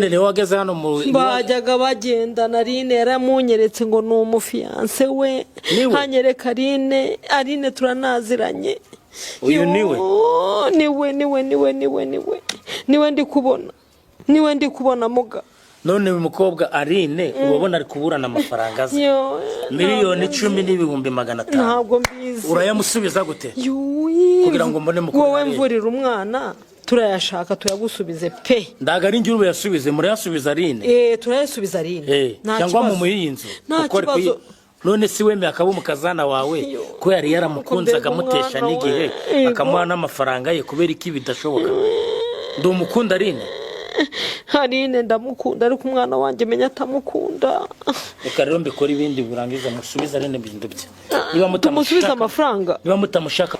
Niwe wageze hano mu Bajyaga bagendana. Aline yaramunyeretse ngo ni umufiancé we. Niwe? Hanyereka Aline. Aline turanaziranye. Uyu niwe? Yoo, niwe, niwe, niwe, niwe, niwe, niwe ndi kubona, niwe ndi kubona, muga. None uyu mukobwa Aline ubabona ari kuburana amafaranga aze Yo, miliyoni ntabwo 10,500,000. Ntabwo mbizi. Urayamusubiza gute? Yuyi, Kugira ngo mbone mukuru wowe Aline. Mvurira umwana, turayashaka tuyagusubize pe. Ndaga ari njye ubuyasubize, murayasubiza Aline. Eh, turayasubiza Aline. Eh, Nta cyangwa kibazo. mu iyi nzu Nta kuko ari kibazo. None si wemeye akaba umukazana wawe, Yo. ko yari yaramukunze, Mbega akamutesha umwana n'igihe, we. Yego. akamuha n'amafaranga ye? Kubera iki bidashoboka? Ndi umukunda Aline. Aline ndamukunda, ariko umwana wanjye menya atamukunda. Reka rero mbikore ibindi birangiza, musubize Aline ibintu bye niba Tumusubize mutamushaka. amafaranga. Niba mutamushaka.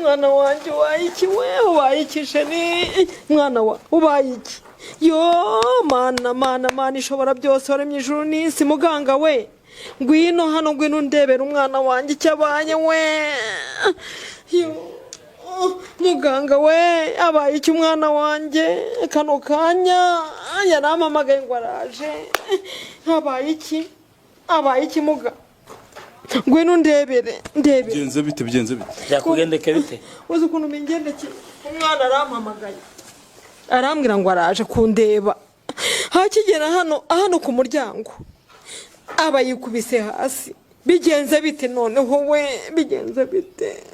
Mwana wanjye, ubaye iki we? Ubaye iki, chéri? Mwana wa, ubaye iki? Yo Mana, Mana, Mana ishobora byose, waremye ijuru n'isi! Muganga we, ngwino hano, ngwino undebera umwana wanjye icyo abaye we. Yo, muganga we, abaye iki umwana wanjye? Kano kanya yarampamagaye ngo araje. Abaye iki? Abaye iki, muga? Ngwino undebere, ndebere. Bigenze bite? Bigenze bite? Byakugendeke bite? Uzi ukuntu bingendekeye? Umwana arampamagaye, arambwira ngo araje kundeba. Hakigera hano ku muryango aba yikubise hasi. Bigenze bite noneho we? Bigenze bite?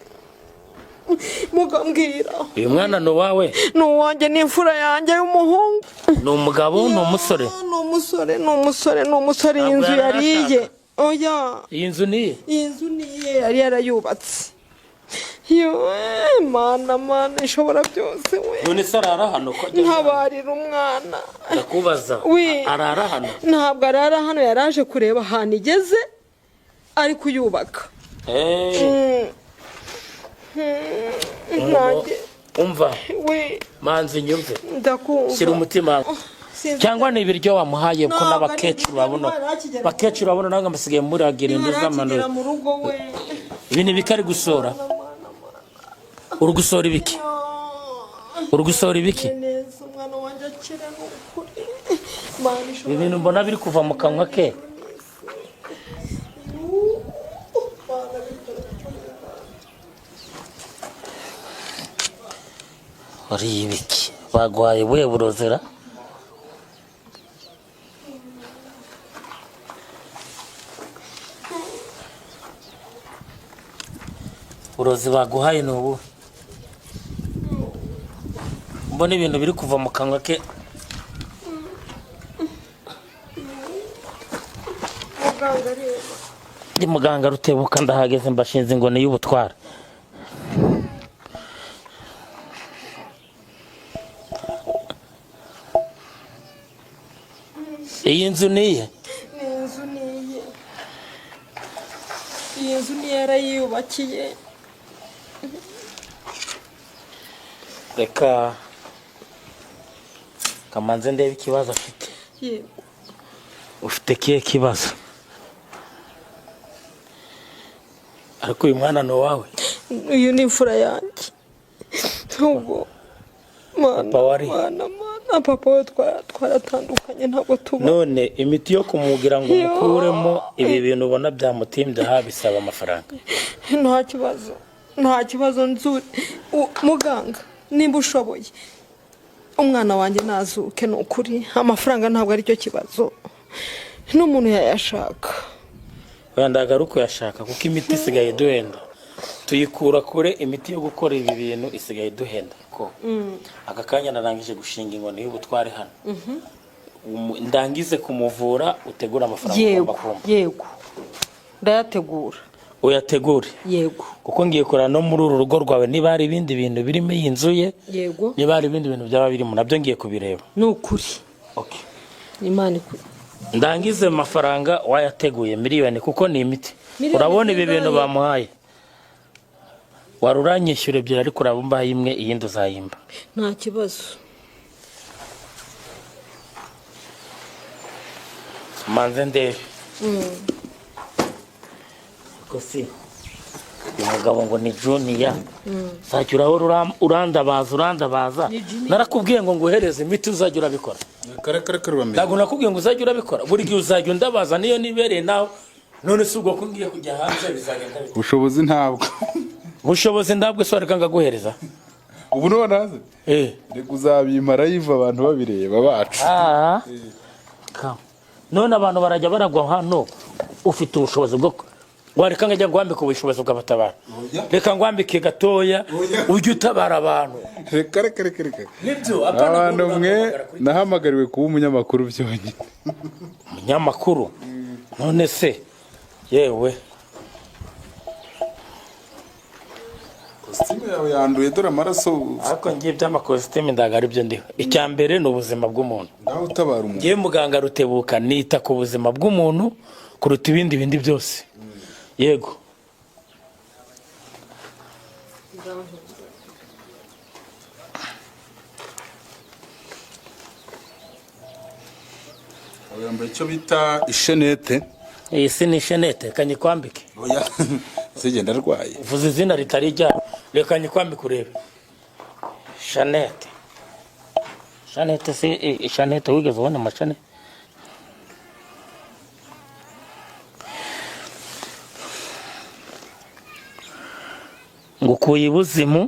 Mugambwira. Uyu mwana ni uwawe? Ni uwanjye, ni imfura yanjye y'umuhungu. Ni umugabo? Ni umusore? Ni umusore, ni umusore, ni umusore. Iyi Ntabwo nzu yari yariye. ashaka. Oya. Iyi nzu ni iye? Iyi nzu ni iye, yari yarayubatse. Yewe Mana, Mana ishobora byose we! None se arara hano ko ageze hano? Ntabarira umwana. Ndakubaza. Oui. Arara hano? Ntabwo arara hano, yaraje kureba ahantu igeze ari kuyubaka. Nanjye Umva. We. Manzi, nyumve. Ndakumva. Shyira umutima. Sinzi. Cyangwa ni ibiryo wamuhaye, ko Ntabwo ari n'abakecuru ibiryo, babona ntibarakigera. Bakecuru babona nange musigaye muragira inda z'amanura. Ntibarakigera mu rugo we. Ibi ni ibiki ari gusora? Uri gusora ibiki? Uri gusora ibiki? Neza umwana wanjye akira, ni ukuri Mana Ibi ishobora. bintu mbona biri kuva mu kanwa ke. Mana, bikora. Uriye ibiki? Baguhaye buhe burozera? Uburozi baguhaye ni ubu mbona ibintu biri kuva mu kanwa ke. Muganga, reba. Ndi muganga Rutebuka, ndahageze, mbashinze ingoni y'ubutware. Iyi nzu ni iye? Ni inzu niye, iyi nzu niyo yarayiyubakiye. Reka kamanze ndebe ikibazo afite. Yego. Ufite kihe kibazo? Ariko uyu mwana ni uwawe? Uyu ni imfura yanjye ubwo Mana. Papa wari? Mana, Mana, papa we twaratandukanye, ntabwo tuba. None imiti yo kumubwira ngo Yo. umukuremo ibi bintu ubona byamutimbye aha bisaba amafaranga. Nta kibazo, nta kibazo. Nzu muganga, nimba ushoboye, umwana wanjye nazuke, ni ukuri amafaranga ntabwo aricyo kibazo, n'umuntu yayashaka. Wenda ndagaruka uyashaka, kuko imiti isigaye iduhenda, tuyikura kure. Imiti yo gukora ibi bintu isigaye iduhenda. Ko aka kanya narangije gushinga inkoni y'ubutware hano, ndangize kumuvura, utegure amafaranga ugomba Yego. kumpa. Yego, ndayategura. Uyategure. Yego. Kuko ngiye kureba no muri uru rugo rwawe niba hari ibindi bintu birimo iyi nzu ye. Yego. Niba hari ibindi bintu byaba birimo, nabyo ngiye kubireba. Ni ukuri. Okay. Imana ikuri. Ndangize amafaranga wayateguye, miliyoni, kuko ni imiti. Miliyoni Urabona ibi bintu zingahe? bamuhaye, wari uranyishyura ebyiri, ariko uraba umbaye imwe, iyindi uzayimba. Nta kibazo. Manze ndebe ko si Uyu mugabo ngo ni Junior, uzajya urahora urandabaza urandabaza. Ni Junior. Narakubwiye ngo nguhereze imiti, uzajya urabikora. Kare kare kare, bamenye. Ntabwo nakubwiye ngo uzajya urabikora buri gihe, uzajya undabaza niyo nibereye nawe. None si ubwo ko ngiye kujya hanze bizagenda bite? Ubushobozi ntabwo. Ubushobozi ndabwo se? Wareka ngaguhereza. Ubu none haze. Eh. Reka, uzabimpara yiva abantu babireba bacu. Ah. None abantu barajya baragwa hano, ufite ubushobozi bwo wareka ngajya ngwambike ubushobozi bw'abatabara? Oya. Reka ngwambike gatoya. Oya. Ujye utabara abantu. Reka reka reka reka. Nibyo, apana Abantu guhora mwe urahamagara kuri- nahamagariwe kuba umunyamakuru byonyine. Umunyamakuru? None se yewe. Kositimu yawe yanduye, dore amaraso. Ariko ngiye iby'amakositimu ntabwo ari byo ndiho. Icya mbere ni ubuzima bw'umuntu. Nawe utabara umuntu. Ngiye muganga Rutebuka, nita ku buzima bw'umuntu kuruta ibindi bindi byose, yego. Yambaye icyo bita ishenete. Iyi si ni ishenete, reka nyikwambike. Oya, sigenda arwaye. Uvuze izina ritari iryawe, reka nyikwambike urebe. Shanete, shanete si shanete, wigeze ubona amashanete? Ngukuye ibuzimu,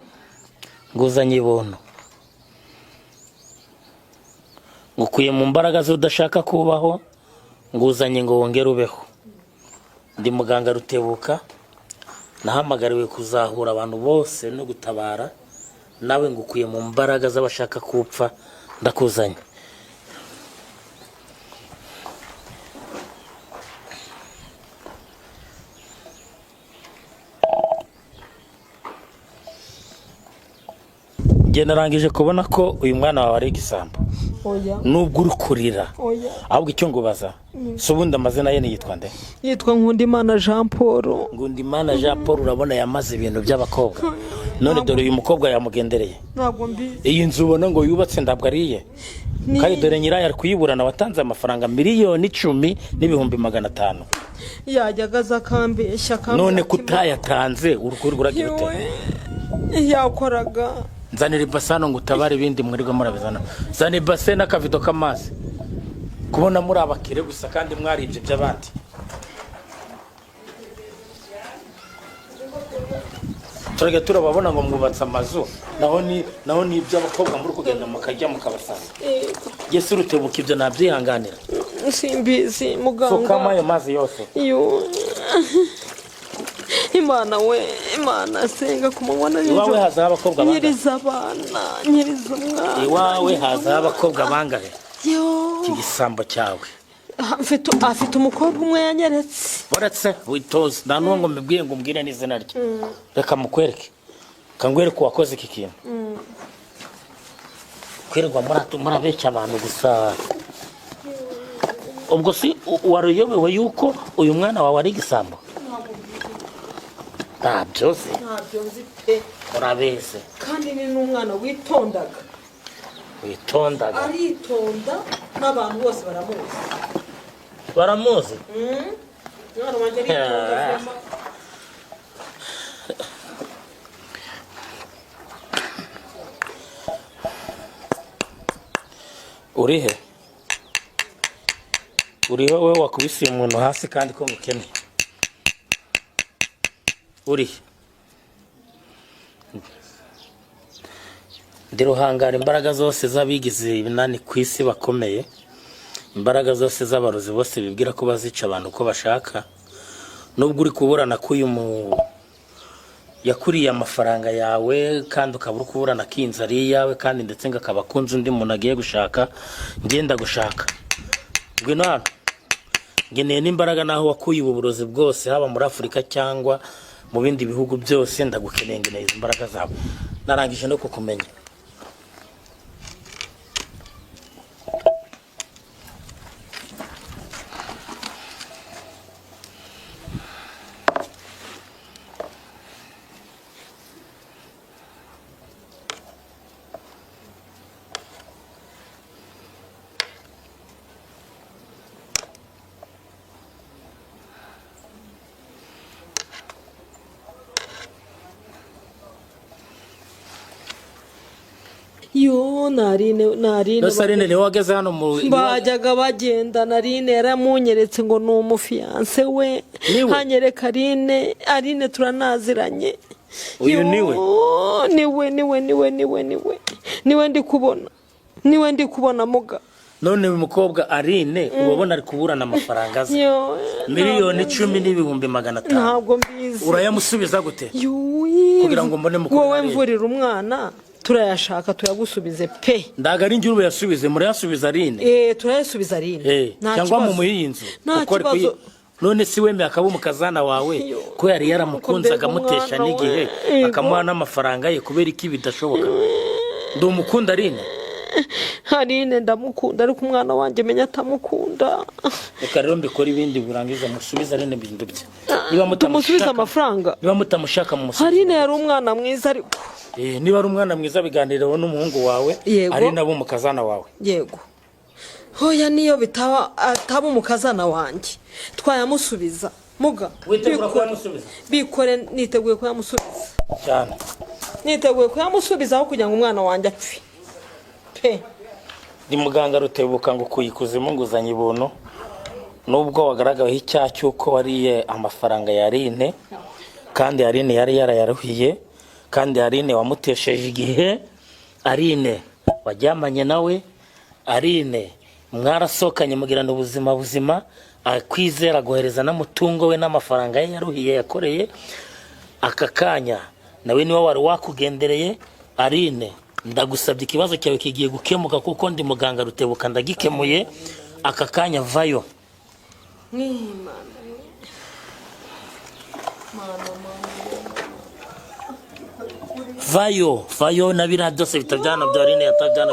nguzanye ibuntu, ngukuye mu mbaraga z'udashaka kubaho, nguzanye ngo wongere ubeho. Ndi muganga Rutebuka, nahamagariwe kuzahura abantu bose no gutabara. Nawe ngukuye mu mbaraga z'abashaka kupfa, ndakuzanye. Njye narangije kubona ko uyu mwana wawe ari igisambo. Oya. Nubwo uri kurira. Oya. Ahubwo icyo ngubaza si ubundi amazina ye niyitwa nde? Yitwa Nkundimana Jean Paul. Ngundimana Jean Paul, urabona yamaze ibintu by'abakobwa. None dore uyu mukobwa yamugendereye. Ntabwo mbizi. Iyi nzu ubona ngo yubatse ntabwo ari iye. Kandi dore nyirayo ari kuyiburana, watanze amafaranga 10,500,000. Yajyaga aza akambeshya, akambwira None ati, kutayatanze urugo uragira ute? Yewe, yakoraga. Nzanira ibase hano ngo utabare ibindi mwirirwa murabizana. Zana ibase n'akavido k'amazi. Kubona muri abakire gusa kandi mwaribye by'abandi. Turajya turababona ngo mwubatse amazu, naho ni iby'abakobwa muri kugenda mukajya mukabasanga. Yesu Rutebuka, ibyo nabyihanganira? Simbizi muganga. Sukamo ayo mazi yose. Yo. Imana we, Imana, senga ku manywa na Iwawe nijoro. hazaho abakobwa bangahe? Nyiriza abana, nyiriza umwana. Iwawe hazaho abakobwa bangahe? Yo. Iki gisambo cyawe. Afite umukobwa umwe yanyeretse. Uretse witoze, nta n'uwo ngo mbibwiye ngo umbwire n'izina rye. Reka mukwereke, kangwereke uwakoze iki kintu. Kwirirwa murabeshya abantu gusa. Ubwo si wari uyobewe yuko uyu mwana wawe ari igisambo? Ntabyo uzi? Ntabyo nzi pe. Urabizi. Kandi ni n'umwana witondaga. Witondaga. Aritonda, n'abantu bose baramuzi. Baramuzi. Umwana wanjye aritonda vraiment. Urihe? Urihe wowe wakubise uyu muntu hasi kandi ko ngukeneye? Urihe? Ndi ruhangara imbaraga zose z'abigize ibinani ku isi bakomeye, imbaraga zose z'abarozi bose bibwira ko bazica abantu uko bashaka. Nubwo uri kuburana ko uyu mu yakuriye amafaranga yawe, kandi ukaba uri kuburana ko iyi nzu ari iyawe, kandi ndetse ngo akaba akunze undi muntu agiye gushaka, ngenda gushaka, ngwino hano. Ngeneye n'imbaraga n'aho wakuye ubu burozi bwose, haba muri Afurika cyangwa mu bindi bihugu byose, ndagukeneye. Ngeneye izi mbaraga zawe, narangije no kukumenya. Yo, narine, narine. Mbese Aline niwe wageze hano mu Bajyaga bagenda, Narine yaramunyeretse ngo ni umufiyanse we. Niwe? Hanyereka Aline, Aline turanaziranye. Uyu Yo, niwe? Niwe, niwe, niwe, niwe, niwe, niwe ndi kubona, niwe ndi kubona, muga. None uyu mukobwa Aline ubabona ari kuburana amafaranga aze Yo, miliyoni ntabwo 10,500,000. Ntabwo mbizi. Urayamusubiza gute? Yuyi, Kugira ngo mbone mukuru wowe Aline. mvurira umwana, turayashaka tuyagusubize pe. Ndaga ari njye ubuyasubize, murayasubiza Aline. Eh, turayasubiza Aline. Eh, Nta cyangwa kibazo. mumuhe iyi nzu Nta kuko ari kibazo. None si wemeye akaba umukazana wawe, Yo. ko yari yaramukunze, Mbega akamutesha umwana n'igihe, we. Yego. akamuha n'amafaranga ye, kubera iki bidashoboka? Ndi umukunda Aline. Aline ndamukunda, ariko umwana wanjye menya atamukunda. Reka rero mbikore ibindi birangiza, musubize Aline ibintu bye niba Tumusubize mutamushaka. amafaranga. Niba mutamushaka, mumusubize. Aline yari umwana mwiza, ariko Eh, niba ari umwana mwiza, biganireho n'umuhungu wawe. Yego. Ari nabo umukazana wawe. Yego, hoya, niyo bitaba ataba umukazana wanjye, twayamusubiza, muga. Witegura Bikore. kuyamusubiza? Bikore, niteguye kuyamusubiza. Cyane. Niteguye kuyamusubiza aho kugira ngo umwana wanjye apfe pe. Ndi muganga Rutebuka, ngo ukuye ikuzimu nguzanye ibuntu. Nubwo wagaragaweho icyaha cy'uko wariye amafaranga ya Aline, kandi Aline yari yarayaruhiye, kandi Aline wamutesheje igihe, Aline waryamanye nawe, Aline mwarasohokanye mugirana ubuzima buzima, akwizera aguhereza n'umutungo we n'amafaranga ye yaruhiye yakoreye. Aka kanya nawe niwe wari wakugendereye. Aline, ndagusabye, ikibazo cyawe kigiye gukemuka kuko ndi muganga Rutebuka, ndagikemuye aka kanya. Vayo. Mwimana. Vayo, vayo na biriya byose bitabyana bya Aline yatabyana.